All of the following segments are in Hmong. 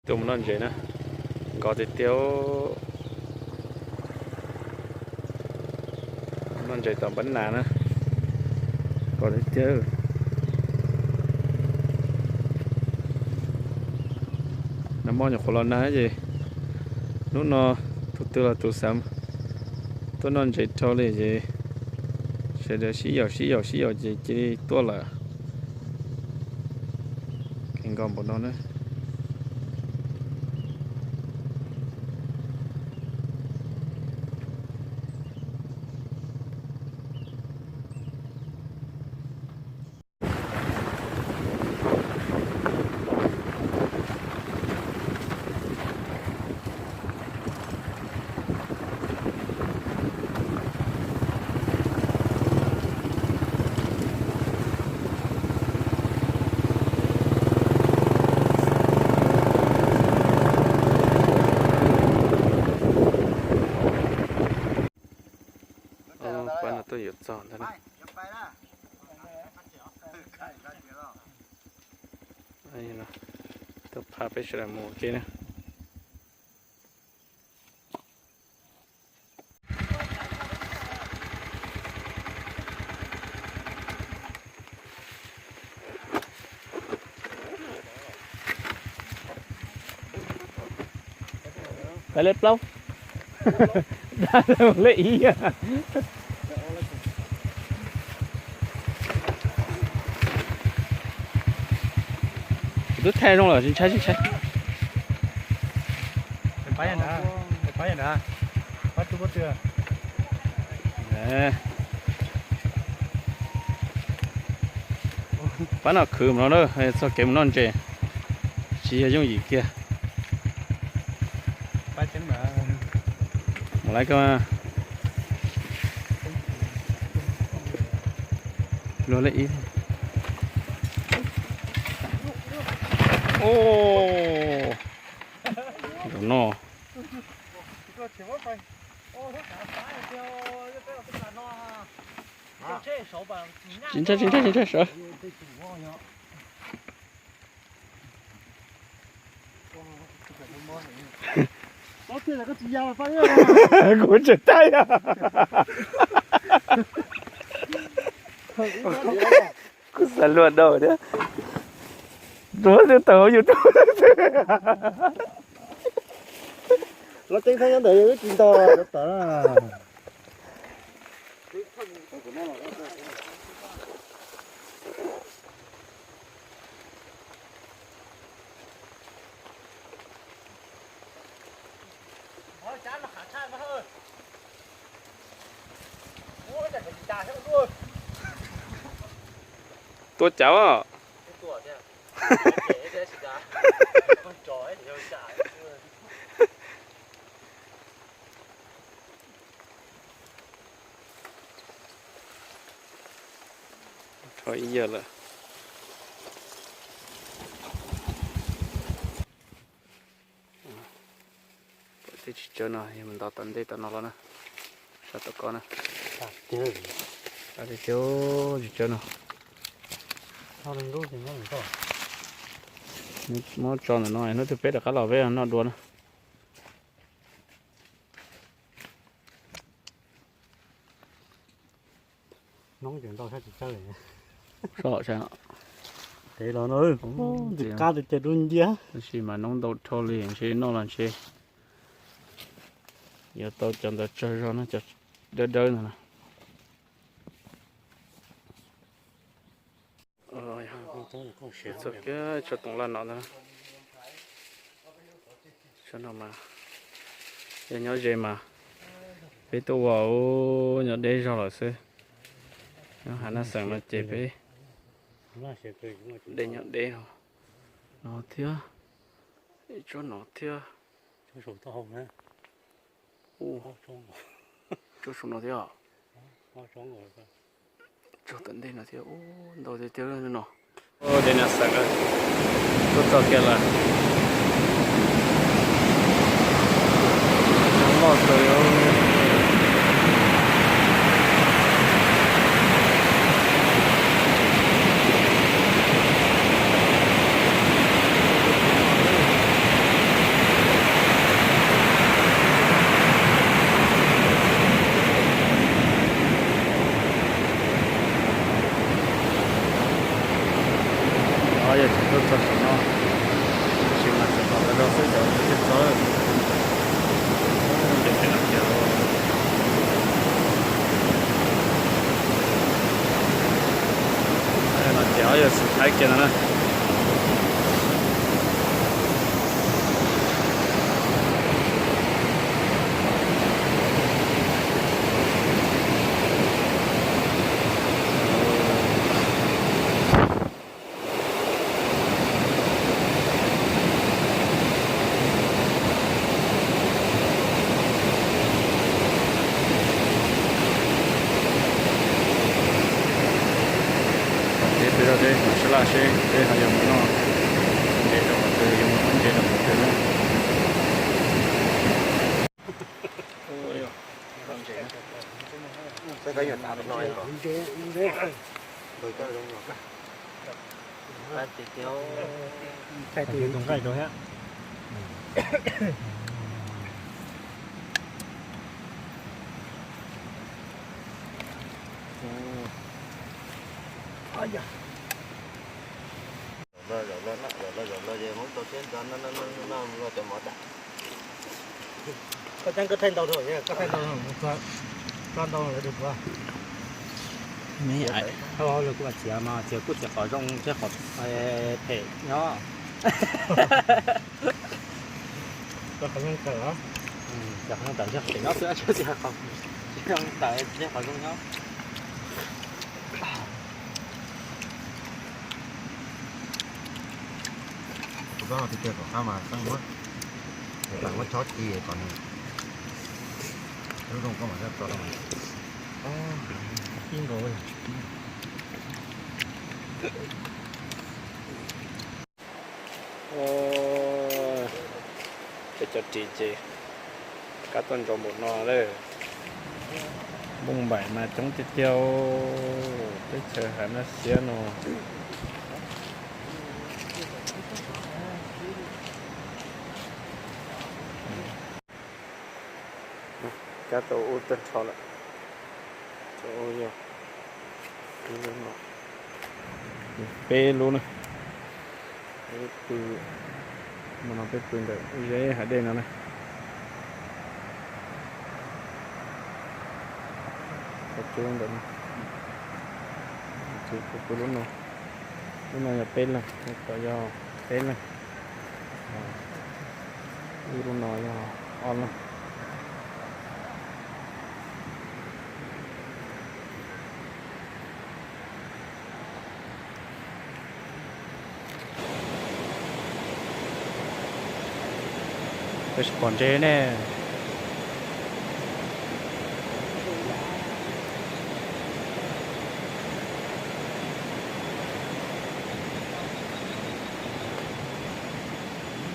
Tuaj mus noj ntses na, nkos tiag tiag. Noj ntses tom npab nas na, nkos tiag tiag. Nag hmo nyuam qhuav los nag ces hnub no tus twg los tus xav tuaj noj ntses rau li ces sawv daws sib yaum sib yaum sib yaum ces cia li tuaj lawm. Kev nkos npaum no na. Pab no tuaj yuav txog ntag na. Tuaj phaj peb sawv daws mus ua ke na. Peb lej plaub, dab lej ib. Kuv twb thaij zoo lawm, tsis ntshai tsis ntshai. Pab no khwv mus no na, txoj kev mus noj ntses, tsis yog yooj yim kiag. Mus lawm koj. Luag lej ib. Ub, no. Tsis ntshai, tsis ntshai, tsis ntshai, sawv. Kuv tseem tab yog. Kuv xav luag dhau thiab. Rau twb tawm hauv YouTube. Los teeb thab nyob ntawd wb tsis nto tawm na. Tua cav. Rho ib yam lawm. Pom tej tsis tsawg no yog mus ntaus tom ntej tom no los na. Sab tom ko na. Tiag tiag tsis tsawg no. Muab tso ntawm no hnub twg peb rov qab los peb noj dua na. Noob ces ntau sab tsis tsawg. Soj sab. Tev los no, ntxim qab tiag tiag dub nciab. Tab sis mas noob ntau dhau li ntshe noj los ntshe yuav tau cov ntawd tsawg zog no, cov dawb dawb ntawd na. Txog kiag tsob toov laj no ntag. Tsob no mas yog nyob ze mas peb tuaj ua nyob deb zog lawm xwb. Nyob hav Naj Xeem no ces peb dej nyob deb no thiab. Ib tsob no thiab. Tsob saum no thiab. Tsob tom ntej no thiab, ub, ntau tiag tiag no. Dej Naj Xeem, tuaj txog kiag lawm. Loj kawg li. Tus nqaij rau thiab. Koj thaij ntau, koj thaij ntau, tso ntau lawv dua. Kuv txiav mas txiav kuj txiav qhov zoo thiab qhov phem nyob. Txiav qhov zoo tawm thiab qhov phem nyob xwb, txiav qhov zoo tawm thiab qhov zoo nyob. Kuv txhob tiag tiag kom qab mas xeeb muab, tawm muab chob ci kom nws lub zoo koj mam tso rau. Ib nkaus. Peb cov ris ces kab tuaj ntsos npaum no lawm. Npoj npaim mas coob tiag tiag, teb chaws Hav Nab Xiab no. Kab tau ub tag nrho lawm. Tau ub yog peb lub na. Peb pw, no peb pw ntawm zeb hav dej no na. Peb pw ntawm no, peb pw lub no. Lub no yog peb leeg, lub tom yog peb leeg, ib lub no yog ob leeg. Peb tsis pom ntses ne.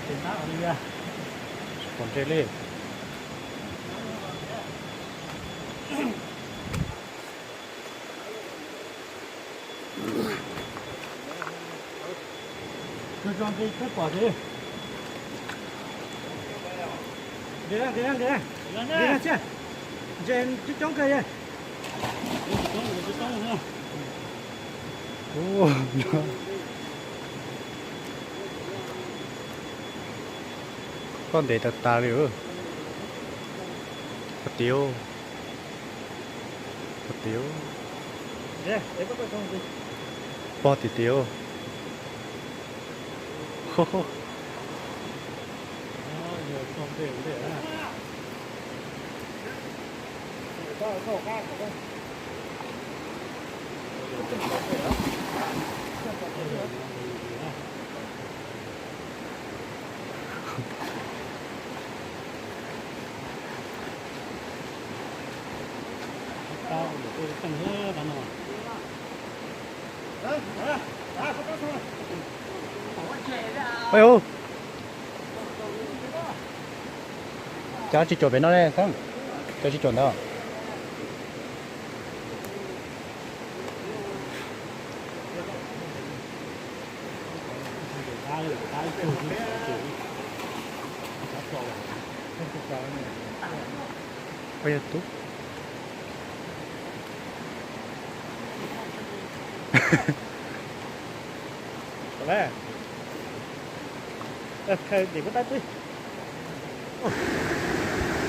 Tsis pom ntses li. Koj ntev tas tas li. Pog tiag, pog tiag, pog tiag tiag. Cov tsis caum pem no ne, cov tsis caum ntawd. Ua yog tub.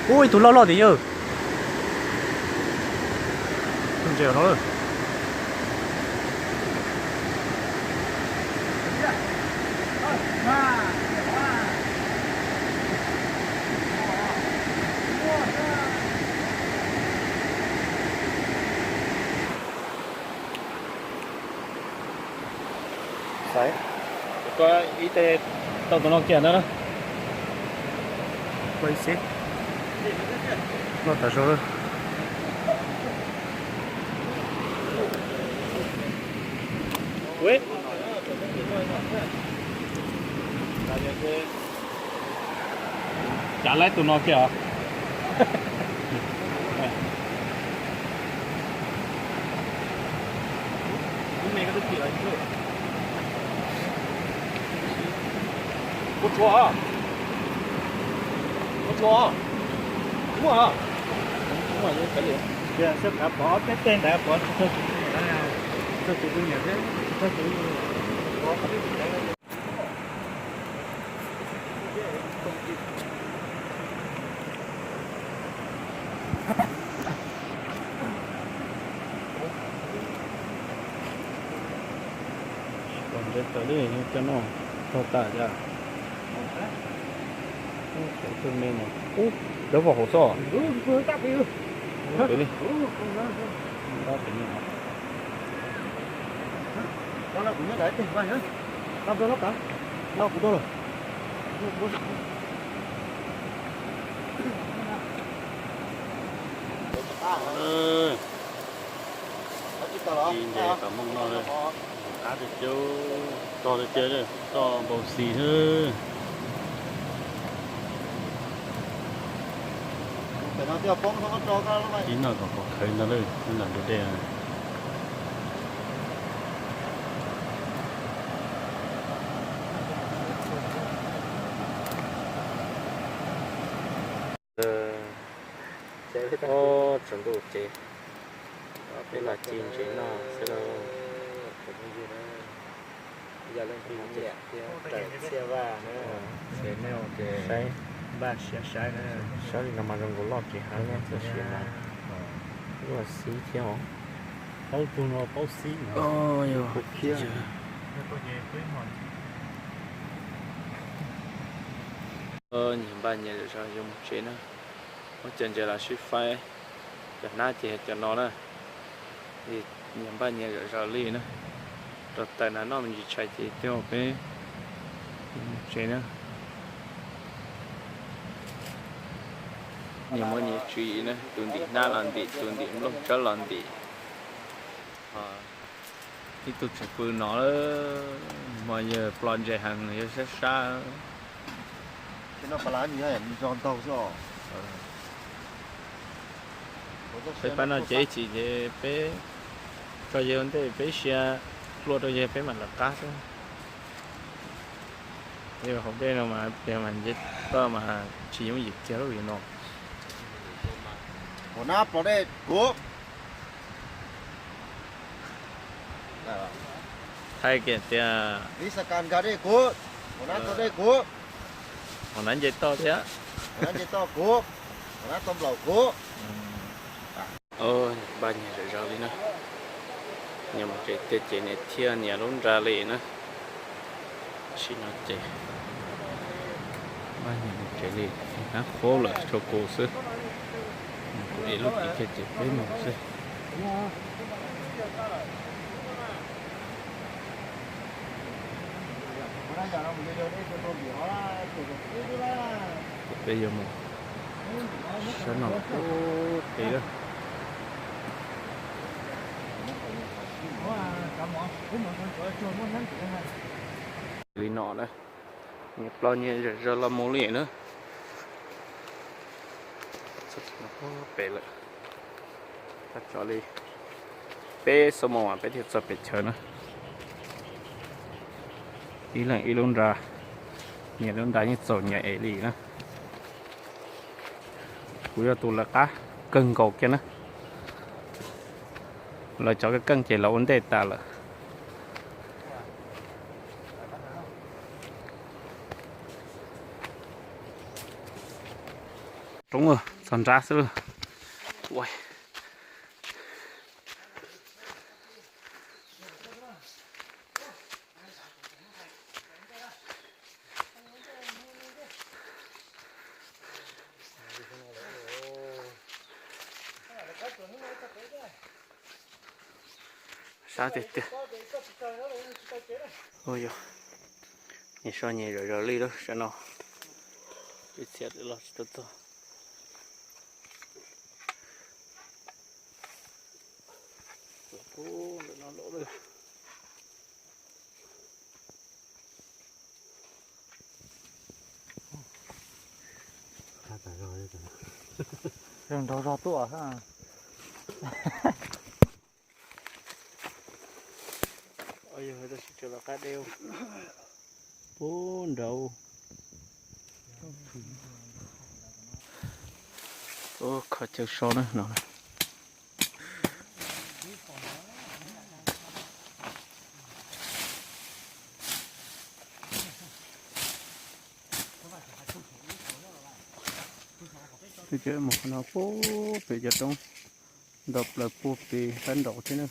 Ub, ib tug loj loj tim yawg. Tus ntses no. Koj ib teg tau tus no kiag ntawd na. Koj ib xib. Loj tas zog. Cav laib tus no kiag os. Muaj tshuaj, muaj tshuaj, muaj, muaj, yeej khav liam. Tias sab qav pov peb tej ntawd pov tsis txog tus, txog tus tus niam thiab tsis txog tus pov qhov twg. Tsis pom ntsej tawm li, cov no tog tas cas. Ub, cov twg me no. Ub, lawv vau hauv xwb. Pem li. Pem li. Ci nce tom mooj no, qab tiag tiag, toj tiag tiag, toj npau xis xwb. Ib no kom pom khawv ntag lawm, lam ntug dej. Tsaus ntuj ces peb los ci ntses noj xwb lauj. Yog leej twg nyiam thiab raws txhiaj vaj na, ces nej ua ke saib, npaj siab saib na. Saib li no mas zoo nkaus loj kev heev na, txoj sia mas luaj xib thiab os. Paub tug no paub xib no. Yog, nyias npaj nyias zom zaws yuav mus tsev na. Muab cov ntses los sib faib, cov hnab ces cov no na. Nyias npaj nyias zom zaws li na. Rau taws na, noj me ntsis tshais ces tej zaum peb mus tsev na. Nyias muaj nyias tswv yim na, tus ntim hnab los ntim, tus ntim nplooj tsawb los ntim. Ib tug tseem pw no, hmo yawg ploj ntses heev, yawg sab sab. Peb pab no ces ib chim ces peb tso yawg ua ntej, peb sia hlua rau yawg peb mam lawv qab xwb. Yog hauv dej no mas pliag mas nce toj mas tsis yooj yim kiag lub vim no. Ua nab ploj dej kuv. Thaij kiag tias, ua nab nce toj thiab. Npaj nyias zom zaws li na. Nyias mus tsev tiag ces nyias thiaj nyias lub nra li na. Tam sim no ces npaj nyias mus tsev li, hnab qhuav lawm tshuav kuv xwb. Kuv ev lub tiv kiag ces peb mus xwb. Peb yuav mus sab no ub pem lawm. Li no na, nyias ploj nyias zom zaws los mus li na. Pem lawm. Tab tso li peb xuab moos peb thiaj txog pem chaw na. Ib leeg ib lub nra, nyias lub nra yeej txaus nyias ev li na. Kuv yog tus lawv qab kawg nkaus kiag na. Lawv cov keej ces lawv ua ntej tas lawm. Roob txog nrab xwb. Sab tiag tiag. Ua yog nyias so nyias zom zaws li lawm sab no. Ib txhia los tsis tau txog. Ntawm no los lawm. Zoo nraug zog tuaj. Pub nraud. Kho chaw so na no. Peb mus qhov no puag pem cov roob, nto plaws puag pem sab nraud thiab na.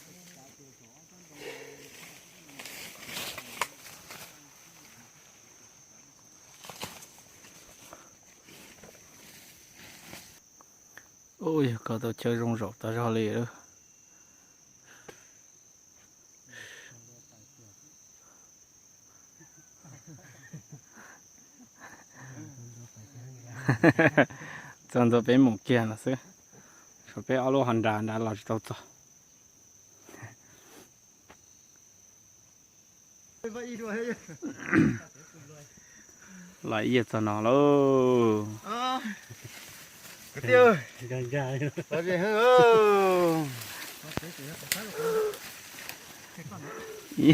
Ub, yog koj tau chaw zoo zaum tas zog li lawm. Txog ntua peb mus kiag no xwb, tshuav peb ob lub hos nrad nrad los tsis tau txog. Los ib yam txog no lauj. Ib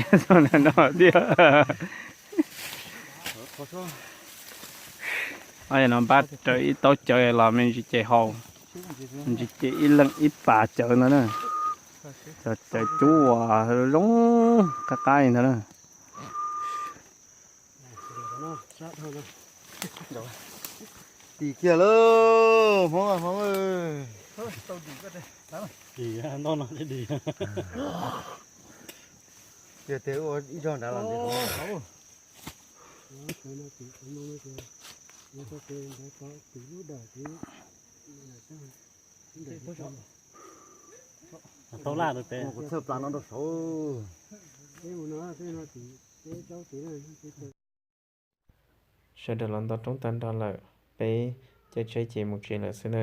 yam txog no tiag. Os, no npaj raws ib taub cawv los me ntsis ces haus, me ntsis ces ib leeg ib pas cawv ntawd na. Cov cawv cub uas zoo qab qab li ntawd na. Tim kiag lauj, Hmoob, Hmoob. Tim no dim. Tiag tiag, ua ib zaug nrad los ntiag. Tau laj rau pem. Kuv txhawj plas no rau saud. Sawv daws los nto roob tag nrho lawm, peb caij tsheb ces mus tsev lawm xwb na.